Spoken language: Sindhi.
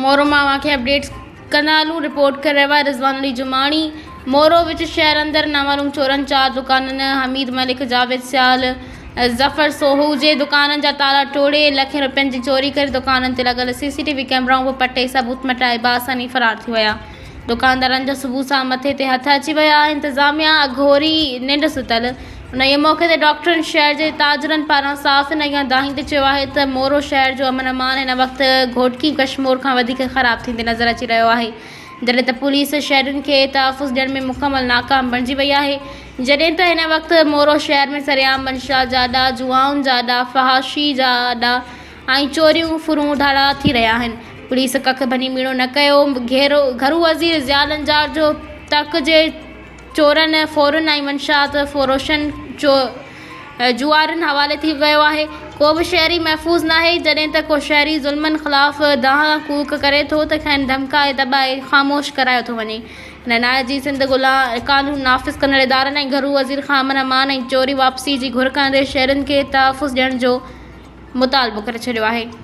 مورو مان اوهان کي اپڊيٽس ڪندا هلون رپورٽ ڪري رهيو آهي رضوان علي جماڻي مورو وچ شهر اندر نامعلوم چورن چار دڪانن حميد ملڪ جاويد سيال ظفر سوهو جي دڪانن جا تالا ٽوڙي لکين روپين جي چوري ڪري دڪانن تي لڳل سي سي ٽي وي ڪئميرائون به پٽي ثبوت مٽائي باآساني فرار ٿي ويا دڪاندارن جا صبح سان مٿي تي هٿ اچي ويا، انتظاميا اگهوري ننڊ ستل. انهيء موقعي تي ڊاڪٽرن شهر جي تاجرن پاران صحافين اڳيان دانهيندي چيو آهي ته مورو شهر جو امن امان هن وقت گهوٽڪي ڪشمور کان وڌيڪ خراب ٿيندي نظر اچي رهيو آهي جڏهن ته پوليس شهرين کي تحفظ ڏيڻ ۾ مڪمل ناڪام بڻجي وئي آهي جڏهن ته هن وقت مورو شهر ۾ سرعام منشيات جا اڏا، جوئائن جا اڏا، فحاشي جا اڏا ۽ چوريون، ڦرون، ڌاڙا ٿي رهيا آهن. پوليس ڪک ڀڃي ٻيڻو نه ڪيو. گهرو وزير ضياء لنجار جو تڪ جي چورن، ڦورن ۽ منشيات فروشن جوئارين حوالي ٿي ويو آهي. ڪو به شهري محفوظ ناهي. جڏهن ته ڪو شهري ظلمن خلاف دانهن ڪوڪ ڪري ٿو ته کين ڌمڪائي دٻائي خاموش ڪرايو ٿو وڃي. هنن آء جي سنڌ قانون نافذ ڪندڙ ادارن ۽ گهرو وزير کان امن امان ۽ چوري واپسي جي گهر ڪندي شهرين کي تحفظ ڏيڻ جو مطالبو ڪري ڇڏيو آهي.